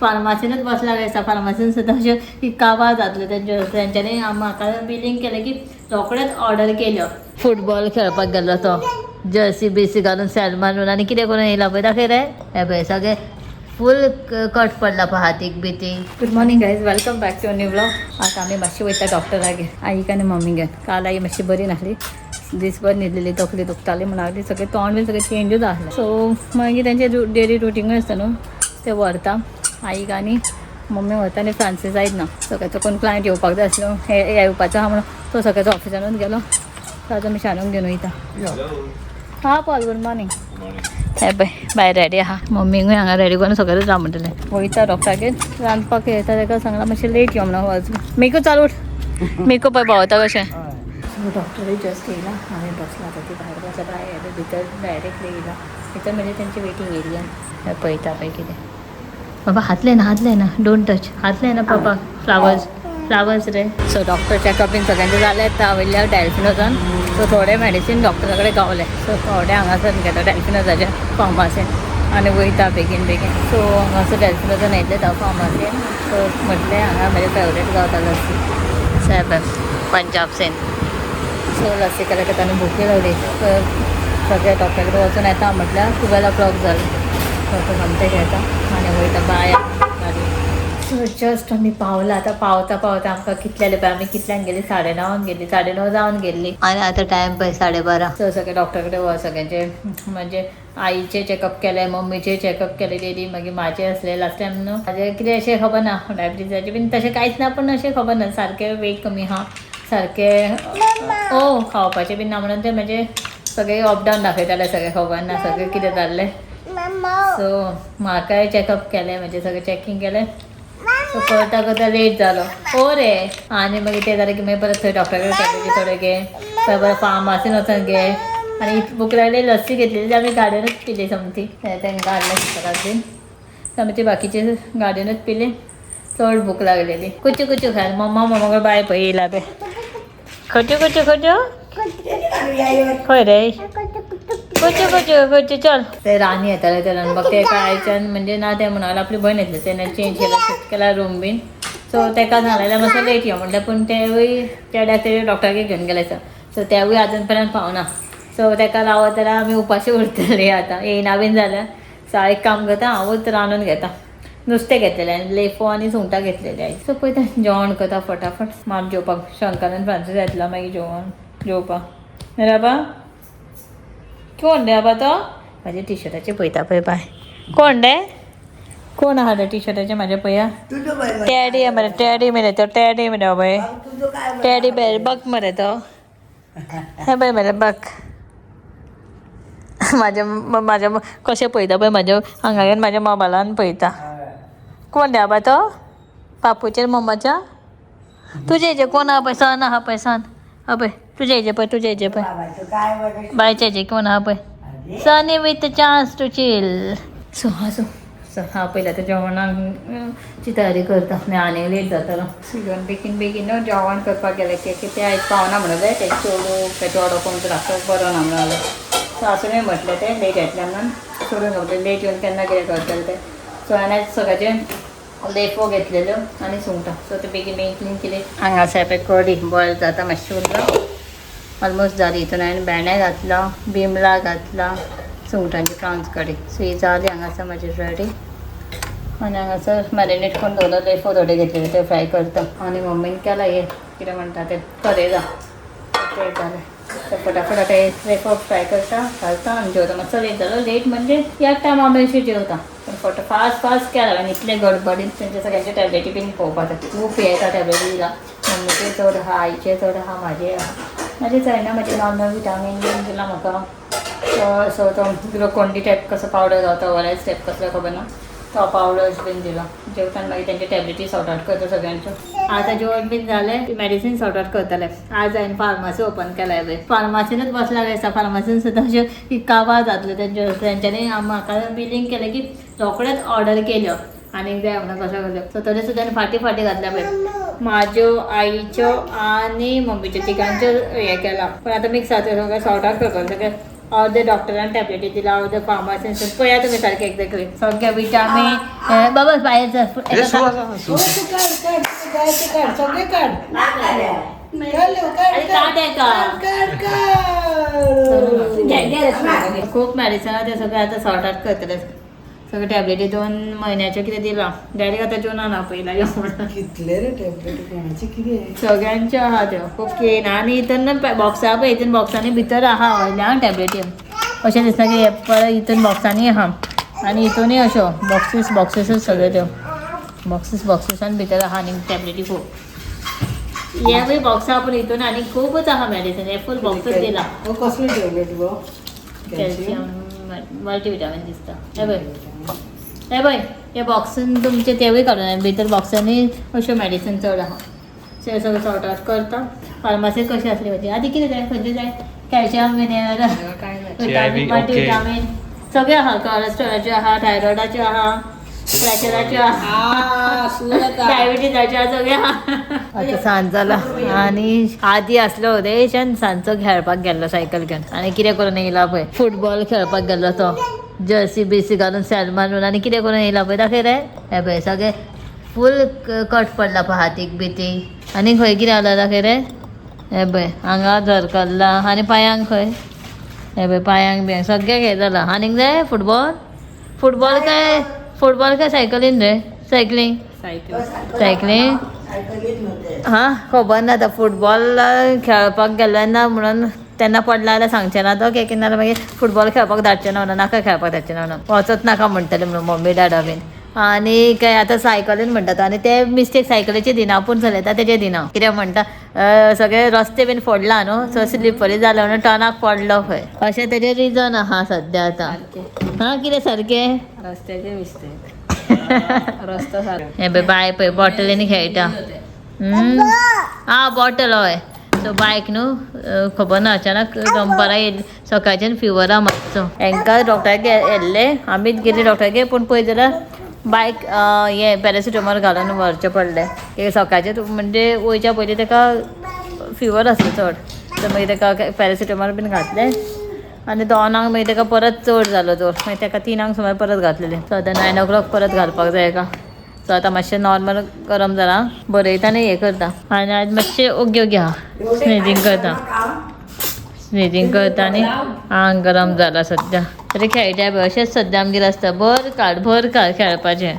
फार्मासीनूच बसला दिसता. फार्मासीन सुद्दां अशें काबार जातले तेंचे. तेंच्यांनी म्हाका बिलींग केलें की रोखडेच ऑर्डर केल्यो. फुटबॉल खेळपाक गेल्लो तो जर्सी बिर्सी घालून सेल मारून आनी कितें करून येयला पळय, दाखय रे. हे पळय, सगळे फूल कट पडला पळय हातीक बी ती. Good morning guys, welcome back to new vlog. आता आमी मातशी वयता डॉक्टरागेर, आईक आनी मम्मीगेर. काल आई मातशी बरी नासली, दीसभर न्हिदलेली, तकली दुखताली म्हणून लागली. सगळें तोंड बीन सगळें चेंजूच आसलें. सो मागीर तेंचे डेली रुटीनूय आसता न्हू, ते व्हरता आईक आनी मम्मी व्हरता आनी फ्रांसीस आयज ना. सकाळचो कोण क्लायंट येवपाक जाय आसलो, हे येवपाचो आहा म्हणून तो सकाळचो ऑफिसानूच गेलो. सो आतां आमी शानूक घेवन वयता. हा पॉल, गुड मॉर्निंग. हे पळय, भायर रेडी आहा. मम्मीकूय हांगा रेडी करून सगळें राव म्हणटलें. वयता डॉक्टरागेर, रांदपाक येता. ताका सांगलां मातशें लेट यो म्हणून. वच मेको, चालू उठ. मेको पळय भोंवता कशें. सो डॉक्टरूय जस्ट येयला, आमी बसला आतां. ती भायर बसला, भायर भितर डायरेक्टली येयला. भितर म्हणजे तेंची वेटींग एरिया. हे पळयता पळय कितें. बाबा, हातले ना, हातले ना, don't touch. हातले ना पापा, फ्लावर्स, फ्लावर्स रे. सो डॉक्टर चॅकअप बीन सगळ्यांचे जालें. आतां वयल्या डॅल्फिनोसान. सो थोडे मेडिसीन डॉक्टरा कडेन गावले. सो थोडे हांगासर घेता डॅल्फिनोसाच्या फार्मासीन आनी वयता बेगीन बेगीन. सो हांगासर डॅल्फिनोसान येयल्ले तो फार्मासीन. सो म्हटलें हांगा म्हजें फेवरेट गावता लस्सी साहेब पंजाब सेन. सो लस्सी केल्या की ताणें भुकूय लागली. सगळे डॉक्टरा कडेन वचून येता म्हटल्यार 12 o'clock जालें. सो आतां सोमतें घेता आनी वयता बाय गाडी. सो जस्ट आमी पावला आतां. पावता पावता आमकां कितले जाले पळय. आमी कितल्यांक गेली? 9:30 गेली, 9:30 जावन गेल्ली आनी आतां टायम पळय, 12:30. सो सगळे डॉक्टर कडेन वच, सगळ्यांचे म्हणजे आईचे चॅकअप केले, मम्मीचे चॅकअप केले डेली. मागीर म्हाजे आसले लास्ट टायम न्हू. म्हाजें कितें अशें खबर ना, डायबिटीजाचें बीन तशें कांयच ना, पूण अशें खबर ना, सारकें वेट कमी आहा सारकें ओ खावपाचें बीन ना म्हणून ते म्हजे सगळे अप डावन दाखयताले. सगळें खबर ना सगळें कितें जाल्लें. सो म्हाकाय चॅकअप केलें, म्हणजे सगळें चॅकींग केलें. सो करता करता लेट जालो हो रे. आनी मागीर तें जालें की मागीर परत थंय डॉक्टरा कडेन टॅबलेटी थोडे घे, थंय परत फार्मासीन वचोन घे. आनी भूक लागली, लस्सी घेतलेली ती आमी गाडयेनूच पिली सोमती. तेंकां हाडलें सकाळ बीन, आमी ती बाकीचे गाडयेनूच पिली. चड भूक लागलेली. कुचू कुचू खाय मम्मा. मम्मा बाय पळय येयला पळय. खट्यो खट्यो खट्यो खंय रे? कुचू कुचू कुचू, चल. ते राणी येताले ते रांदपाक. ते एका आयच्यान म्हणजे ना, ते म्हणाले आपली भयण येतली, तेणे चेंज केला, शिफ्ट केला रूम बीन. सो तेका सांगलेलें मातसो लेट यो म्हटलें, पूण तेवूय चेड्याक ते डॉक्टराक घेवन गेले आसा. सो तेवूय आजून पर्यंत पावना. सो तेका रावत जाल्यार आमी उपाशी उरतली. आतां येयना बीन जाल्यार. सो हांव एक काम करता, हांवूच रांदून घेता. नुस्तें घेतलेलें आनी लेफो आनी सुंगटां घेतलेली आयज. सो पळयता, जेवण करता फटाफट. माप जेवपाक शंकर आनी फ्रांसीस येतला, मागीर जेवण जेवपाक. रे कोण रे आबा तो? म्हाज्या टिशर्टाचे पळयता पळय बाय. कोण रे? कोण आहा त्या टिशर्टाचे म्हाज्या पळया. टॅडी मरे, टॅडी मरे तो, टॅडी मरे पळय, टॅडी बेर बघ मरे तो. हे पळय मरे, बघ म्हाज्या म्हाज्या कशें पळयता पळय. म्हाज्या हांगा येवन म्हाज्या मोबायलान पळयता. कोण रे आबा तो? पापूचेर मम्माच्या तुजे हेजे कोण आहा पळय. सन आहा पळय, सन हा पळय. तुजे हेजे पळय, तुजे हेजे पळय, बायचे हेजे कोण आहा पळय. Sunny with chance to chill. So हां, सो सो हांव पयलीं आतां जेवणाक तयारी करता, आनी लेट जातलो. जेवण बेगीन बेगीन न्हू जेवण करपाक गेलें की ते आयज पावना म्हणलें. ते चेडू तेचो कोण रातचो बरो ना म्हणलें. सो आसूनय म्हटलें ते लेट येतलें म्हणून सोडून घातलें. लेट येवन केन्ना कितें करतलें तें. सो हांवें आयज सगळ्याचें लेफो घेतलेल्यो आनी सुंगटां. सो ते बेगीन बेगीन क्लीन केली. हांगा पळय कडी बॉयल जाता, मातशी उरला, ऑलमोस्ट जाली. हितून हांवें भेंडे घातला, बिमलां घातला, सुंगटांची प्रावन्स कडी. सो ही जाली हांगासर म्हाजी रेडी. आनी हांगासर मॅरिनेट करून दवरलो. लेफो थोडे घेतलेले, ते फ्राय करता. आनी मम्मीन केला हे कितें म्हणटा ते, करेला, ते जालें. तर फटाफट आतां हे लेफो फ्राय करता, घालता आनी जेवता. मातसो लेट जालो. लेट म्हणजे ह्याच टायम आमी अशें जेवता, पूण फट फास्ट फास्ट केला आनी इतले गडबडीन तेंच्या सगळ्यांचे टॅबलेटी बीन पळोवपाक जाय. खूब येता टॅबलेटी दिला. मम्मीचे चड आहा, आईचे चड आहा, म्हाजे आहा. म्हाजे चड म्हाजे नॉर्मल विटामीन बीन दिला म्हाका. सो तो ग्लुकोन डी टायप कसो पावडर गावता, ओआरएस टायप कसलो खबर ना, तो पावडर्स बीन दिला. जेवताना मागीर तेंचे टॅबलेटी सॉर्ट आउट करता सगळ्यांच्यो. आतां जेवण बीन जालें, मेडिसीन सॉर्ट आउट करतले. आज हांवें फार्मासी ओपन केलाय पळय. फार्मासीनूच बसला दिसता. फार्मासीन सुद्दां अशें काबार जातले तेंचे. तेंच्यांनी म्हाका बिलींग केलें की रोखडेच ऑर्डर केल्यो आनी जाय म्हणून कशें करल्यो. सो तरी सुद्दां फाटीं फाटीं घातल्या पळय, म्हाज्यो, आईच्यो आनी मम्मीच्यो, तिगांच्यो हें केलां. पण आतां मिक्स जाता, सगळें सॉर्ट आउट करपाक सगळें. अर्दे डॉक्टरान टॅबलेटी दिला, अर्दे फार्मासीन. पळया तुमी सारकें एक्झॅक्टली सगळे विटामीन. बाबा भायर हे सू आसा, सू. हो, तूं काड काड, तुका जाय ते काड, सगळें काड. आनी काड काड हेका. काड काड. खूप मेडिसिन आहा, ते सगळें आतां सॉर्ट आवट करतले. सगळे टॅबलेटी 2 म्हयन्याच्यो कितें दिलां डायरेक्ट आतां जूनान आपयला यो म्हणून. कितले रे टॅबलेट कोणाचे कितें. सगळ्यांच्यो आहा त्यो खूब केन. आनी हितून बॉक्सा पळय, हितून बॉक्सांनी भितर आहा वयल्या टॅबलेटी. अशें दिसता की हे परत हितून बॉक्सांनी आहा आनी हितूनय अश्यो बॉक्सीस बॉक्सीसूच सगळ्यो त्यो बॉक्सीस बॉक्सीसान भितर आहा. आनी टॅबलेटी खूब हे बॉक्सा, पूण हितून आनी खूबच आहा मेडिसिन. हे फूल बॉक्सूच दिला. हो, कसली टॅबलेट गो? कॅल्शियम मल्टीविटामीन दिसता. हे पळय, हे पळय, हे बॉक्सून तुमचे तेवूय काडून भितर बॉक्सांनी अश्यो मेडिसिन चड आहा. सो हे सगळें सॉर्ट आवट करता. फार्मासीत कशी आसली पाहिजे आदी कितें जाय, खंयचें जाय, कॅल्शियम मिनरल CIB, multivitamin सगळें आहा. कॉलेस्ट्रॉलाच्यो आहा, थायरॉयडाच्यो आहा, प्रेशराच्यो आहा, डायबिटीजाच्यो आहा, सगळें आहा. आतां सांज जाला आनी आदी आसलो रे सांजचो खेळपाक गेल्लो सायकल घेवन आनी कितें करून येयला पळय. फुटबॉल खेळपाक गेल्लो तो, जर्सी बिर्सी घालून सॅल मारून आनी कितें करून येयला पळय. दाखय रे. हे पळय सगळे फूल कट पडला पळय हातीक बितीक. आनी खंय कितें जाला दाखय रे. हे पळय हांगा झरकल्ला आनी पांयांक खंय, हे पळय पांयांक बियांक सगळें हें जालां. आनीक जाय फुटबॉल? फुटबॉल काय फुटबॉल काय सायकलीन रे? सायकलींग सायकलींग हां खबर ना. आतां फुटबॉल खेळपाक गेलो ना म्हणून तेन्ना पडला जाल्यार सांगचें ना तो की, नाल्यार मागीर फुटबॉल खेळपाक धाडचें ना म्हणून, नाका खेळपाक धाडचें ना म्हणून, वचत नाका म्हणटलें म्हणून मम्मी डॅडा बीन. आनी काय आतां सायकलीन म्हणटा तो. आनी ते मिस्टेक सायकलीचे दिना, आपूण चलयता तेजे दिना. कित्याक म्हणटा, सगळे रस्ते बीन फोडला न्हू, सो स्लिपरी जालो म्हणून टनाक पडलो खंय, अशें तेजें रिजन आहा सद्या आतां. हां कितें सारकें रस्त्याचे मिस्टेक, रस्तो सारको. हे पळय बाय पळय बॉटलीनी खेळटा. आं बॉटल हय. सो बायक न्हू खबर ना अचानक दनपारां येयली, सकाळच्यान फिवर आहा मातसो. हेंकां डॉक्टराक येल्ले, आमीच गेली डॉक्टरागेर, पूण पळय जाल्यार बायक हें पॅरासिटामॉल घालून व्हरचें पडलें. कित्याक सकाळचें म्हणजे वयच्या पयलीं ताका फिवर आसलो चड, सो मागीर ताका पॅरासिटामॉल बीन घातलें आनी 2 मागीर ताका परत चड जालो जोर, मागीर ताका 3 सुमार परत घातलेलें. सो आतां 9 o'clock परत घालपाक जाय का. सो आतां मातशें नॉर्मल गरम जाला, बरयता आनी हें करता. आनी आज मातशें ओगी ओगी आहा, स्निजींग करता, स्निजींग करता आनी आंग गरम जाला सद्या. तरी खेळटा पळय अशेंच सद्या आमगेर आसता, भर काळ भर काळ खेळपाचें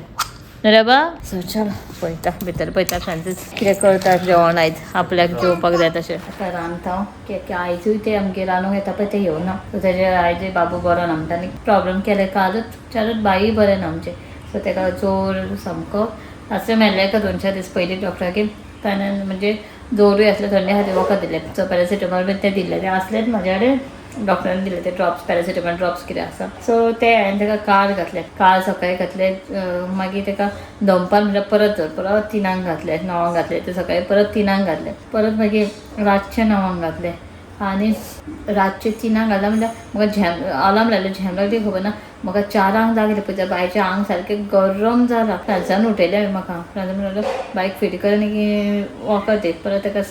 न्हू रे बा. सो चल पळयता भितर, पळयता फ्रांसीस कितें करता जेवण आयज आपल्याक जेवपाक जाय तशें. आतां रांदता हांव कित्याक आयजूय ते आमगेर रांदूंक येता पळय ते येवना. सो तेजे आयजूय बाबू बरो ना म्हणटा आनी प्रॉब्लम केले कालूच चारूच बाई बरें ना आमचें. सो ताका जोर सामको अशें मेळ्ळें का 2-4 दीस पयलीं डॉक्टरागेर, ताणें म्हणजे जोरूय आसले, थंडी खातीर वखद दिलें. सो पॅरासिटामॉल बीन तें दिल्लें, तें आसलेंच म्हाज्या कडेन, डॉक्टरान दिले ते ड्रॉप्स, पॅरासिटामॉल ड्रॉप्स कितें आसा. सो ते हांवें ताका काल घातले, काल सकाळी घातले. मागीर ताका दनपार म्हणल्यार परत जोर, परत 3 घातले, 9 घातले ते सकाळी, परत 3 घातले, परत मागीर रातचे 9 घातले. आनी रातचे 3 घातला म्हणल्यार म्हाका झेम अलार्म लायलो, झेम लागली खबर ना म्हाका. 4 जाग येयली पळय, बायचें आंग सारकें गरम जालां. फ्रांसान उठयलें हांवें म्हाका, फ्रांसान म्हणलो बायक फिट कर आनी वखद दी. परत ताका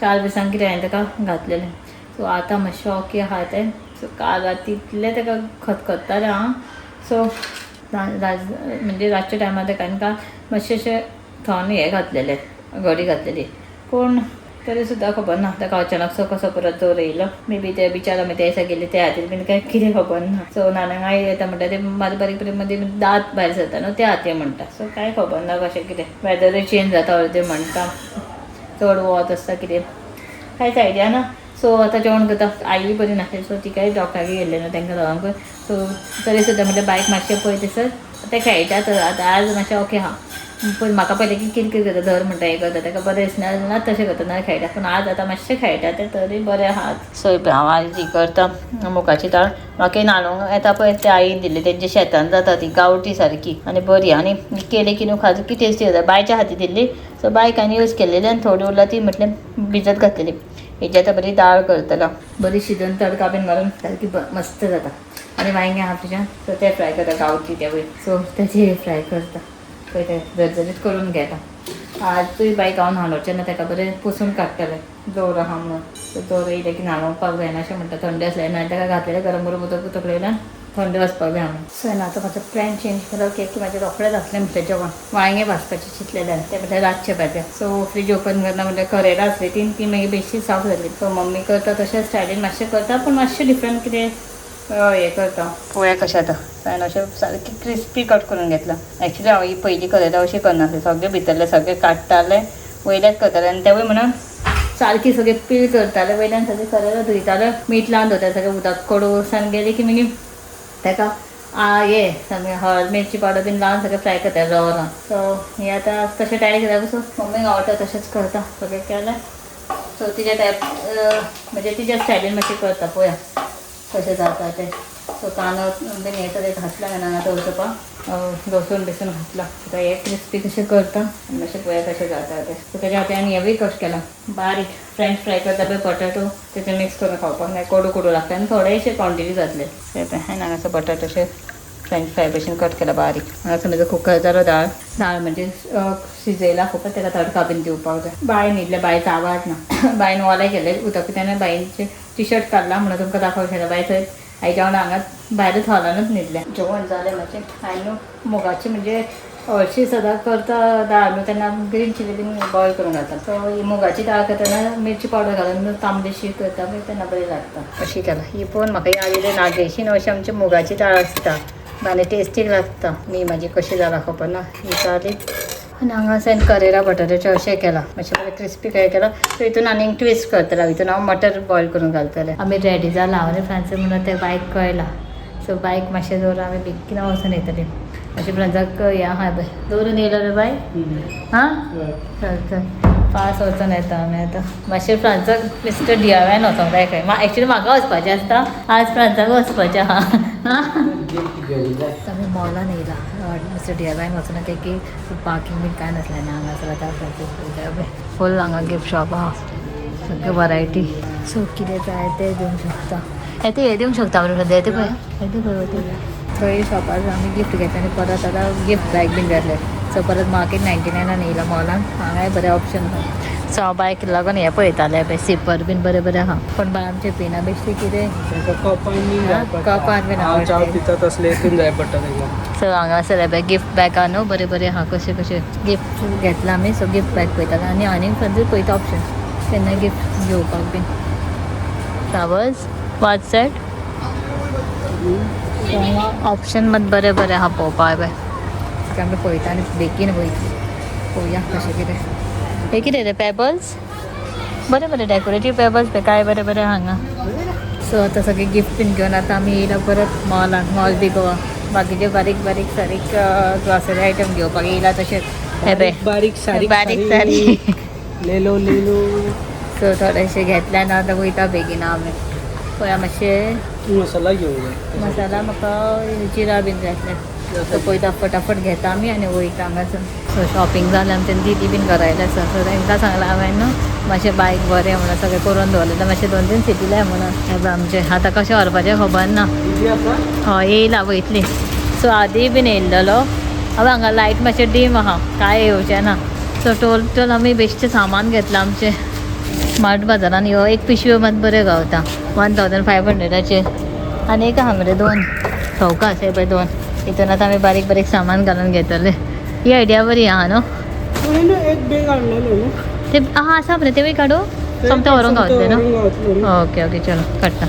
4 दिसांक कितें हांवें ताका घातलेलें. सो आतां मातशें ओके आहा तें. सो काल राती इतलें ताका खतखत्तालें आं. सो म्हणजे रातच्या टायमार ताका आनी काल मातशें अशें थंड हें घातलेलें, घडी घातलेली, पूण तरी सुद्दां खबर ना ताका अचानक कसो परत जोर येयलो. मे बी ते बिचार आमी त्या दिसा गेल्ली त्या खातीर बीन काय कितें खबर ना. सो नानांक आई येता म्हणटा ते बारीक बारीक बारीक मदीं दांत भायर सरता न्हू त्या खातीर म्हणटा. सो कांय खबर ना कशें कितें, वेदरूय चेंज जाता अर्दे म्हणटा, चड वत आसता कितें, कांयच आयडिया ना. सो आतां जेवण करता. आई बरी नासली, सो तिकाय डॉक्टरागेर गेल्लें न्हू तांकां दोगांकूय. सो तरी सुद्दां म्हणल्यार बायक मातशें पळय थंयसर तें खेळटा. तर आतां आज मातशें ओके आहा, पूण म्हाका पयलें की कितें कितें करता, धर म्हणटा, हें करता, ताका बरें दिसना ना तशें करता ना खेळटा, पूण आज आतां मातशें खेळटा तें तरी बरें आहा. सो हांव आयज ही करता मुगाची दाळ. म्हाका न्हाणूंक येता पळय ते आईन दिल्ली, तेंच्या शेतान जाता ती गांवठी सारकी आनी बरी, आनी केली की न्हू खाजू की टेस्टी जाता. बायच्या हाती दिल्ली, सो बायक आनी यूज केलेली आनी थोडी उरला ती म्हटलें भिजत घातलेली. हेजी आतां बरी दाळ करतलो, बरी शिजोवन तडका बीन घालून सारकी मस्त जाता. आनी वांयगें आहा तुज्या, सो तें फ्राय करता गांवठी तेवूय, सो तेजे फ्राय करता पळय, ते झरझरीत करून घेता. आजूय बायक हांव न्हाणोवचें ना, ताका बरें पुसून काडटलें. जोर आहा म्हणून सो जोर येयलें की न्हाणोवपाक जायना अशें म्हणटा. थंडी आसलें ना ताका घातलेलें गरम गरम उदक तकलेल्यान थंडी वचपाक जाय म्हणून. सो आतां म्हाजो प्लॅन चेंज केलो की म्हाजें रोखडें जातलें म्हटलें जेवण. वांयगें भाजपाचें चिंतलेलें तें म्हटल्यार रातचें भाजया. सो फ्रीज ओपन करना म्हटल्यार करेला आसली ती ती मागीर बेश्टी साफ जाली. सो मम्मी करता तशें स्टायलीन मातशें करता, पूण मातशें डिफरंट कितें हें करता. पळोवया कशें जाता. सो हांवें अशें सारकें क्रिस्पी कट करून घेतलां. एक्चुली हांव ही पयलीं करेला अशें करनासलें, सगळें भितरलें सगळें काडटालें वयल्याच करतालें आनी तेवूय म्हणून सारकी सगळें पील करतालें, वयल्यान सगळें करेला धुयतालें, मीठ लावन दवरतालें, सगळें उदक कडूसान गेली की मागीर ताका हे सामकें हळद मिरची पावडर बीन लावन सगळें फ्राय करतालें रवो लावन. सो हे आतां तशें डायरेक्ट केल्यार सो मम्मीक आवडटा तशेंच करता सगळें केलें. सो तिच्या टायप म्हणजे तिच्या स्टायलीन मातशें करता, पळोवया कशें जाता तें. सो कांदो बीन हें सगळें घातलां हांवें हांगा तळसोवपाक, लसूण बिसून घातलां. आतां हें क्रिस्पी कशें करता आनी मातशें पळोवया कशें जाता तें. सो तेज्या खातीर आनी हेंवूय कट केलां बारीक फ्रेंच फ्राय करता पळय बटाटो, तेजें मिक्स करून खावपाक मागीर कोडू कोडू लागता आनी थोडेशे क्वॉन्टिटी जातले. सो आतां हांवें हांगासर बटाटो अशें फ्रेंच फ्राय भशेन कट केला बारीक. हांगासर म्हजो कुकर जालो दाळ दाळ म्हणजे शिजयला खूब, ताका तडका बीन दिवपाक जाय. बाय न्हिदलें, बायचो आवाज ना. बायन ओलें केलें उदक तेन्ना बायचे टी शर्ट काडला म्हणून तुमकां दाखोवंक शकता. बाय थंय आयच्या वांगडा हांगा भायरच हॉलानूच न्हिदलें. जेवण जालें म्हाजें. हांवें न्हू मुगाची म्हणजे हरशीं सदां करता दाळ न्हू तेन्ना ग्रीन चिली बीन बॉयल करून घालता. सो ही मुगाची दाळ करतना मिरची पावडर घालून तांबडीशी करता पळय तेन्ना बरी लागता. अशी केला ही पळोवन म्हाका याद येयली नागेशी न्हू अशी आमची मुगाची दाळ आसता आनी टेस्टीक लागता. मी म्हाजी कशी जाला खबर ना ही जाली. आनी हांगासर करेला बटाट्याचें अशें केलां मातशें बरें क्रिस्पी काय केलां. सो हितून आनीक ट्विस्ट करतलें, हितून हांव मटर बॉयल करून घालतलें. आमी रेडी जाला हांव आनी फ्रांसीस म्हणून तें बायक कळला. सो बायक मातशें दवरून आमी बेगीन वचून येतलीं. अशें फ्रांसाक हें आहा पळय दवरून येयलो रे बाय. हां चल चल फास्ट वचून येता आमी आतां. मातशें फ्रांसाक मिस्टर डिआयवायन वचोंक जाय खंय. एक्चुली म्हाका वचपाचें आसता आज फ्रांसाक वचपाचें आहा. आमी मॉलान येयला मिस्टर डिआयवायन वचून काय की पार्किंग बीन कांय नासलें आनी हांगासर आतां फ्रांसीस फूल हांगा गिफ्ट शॉप आहा सगळें वरायटी. सो कितें जाय तें दिवंक शकता. येते हे दिवंक शकता आमी सद्या. येते पळय येते पळय थंय शॉपार आमी गिफ्ट घेतलें आनी परत आतां गिफ्ट बॅग बीन घेतलें. सो परत मार्केट 99 येयला मॉलान, हांगाय बरें ऑप्शन आहा. सो हांव बायक लागून हें पळयतालें पळय सिपर बीन बरें बरें आहा, पूण बाय आमचें पिना बेश्टें कितें कपान बीन चाव पिता तसले हितून जाय पडटा तांकां. सो हांगासर पळय गिफ्ट बॅगां न्हू बरें बरें आहा कशें कशें गिफ्ट घेतलां आमी. सो गिफ्ट बॅग पळयतालें आनी आनीक खंयच पळयता ऑप्शन केन्ना गिफ्ट घेवपाक बीन. फ्लावर्स वाज सेट ऑप्शन मात बरें बरें आहा पळोवपाक पळय. आमी पळयता आनी बेगीन वयतली पळोवया कशें कितें. हे कितें रे पेबल्स बरें बरें डेकोरेटीव पेबल्स पळय काय बरें बरें हांगा. सो आतां सगळें गिफ्ट बीन घेवन आतां आमी येयला परत मॉलान, मॉल दी गोवा. बाकीचे बारीक बारीक सारीक ग्रॉसरी आयटम घेवपाक येयला तशेंच हे पळय बारीक सारीक बारीक सारीक लेलो लेलो. सो थोडेशे घेतले ना आतां वयता बेगीन आमी. पळया मातशें मसाला घेवंक जाय. मसाला म्हाका जिरा बीन जाय आसलें. सो पळयता फटाफट घेता आमी आनी वयता हांगासून. सो शॉपिंग जालें आमचें, दिदी बीन घरा आयलें आसा. सो तांकां सांगलां हांवें न्हू मातशें बायक बरें म्हणून सगळें करून दवरलें जाल्यार मातशें 2-3 सिटी लाय म्हणून. हें पळय आमचें आतां कशें व्हरपाचें खबर ना. दिदी आसा? हय येयला वयतली. सो आदी बीन येयल्लो. हांव हांगा लायट मातशें डीम आहा कांय येवचें ना. सो टोटल आमी बेश्टें सामान घेतलां आमचें स्मार्ट बाजारान. ह्यो एक पिशव्यो मात बऱ्यो गावता 1500 आनी एक आहा मरे 2 सवकास हे पळय 2. हितून आतां आमी बारीक बारीक सामान घालून घेतले. ही आयडिया बरी आहा न्हू. एक बॅग हाडलेलो न्हू ते आहा आसा मरे तेवूय काडू सोमतें व्हरोंक गावतलें न्हू. ओके ओके चलो काडटा.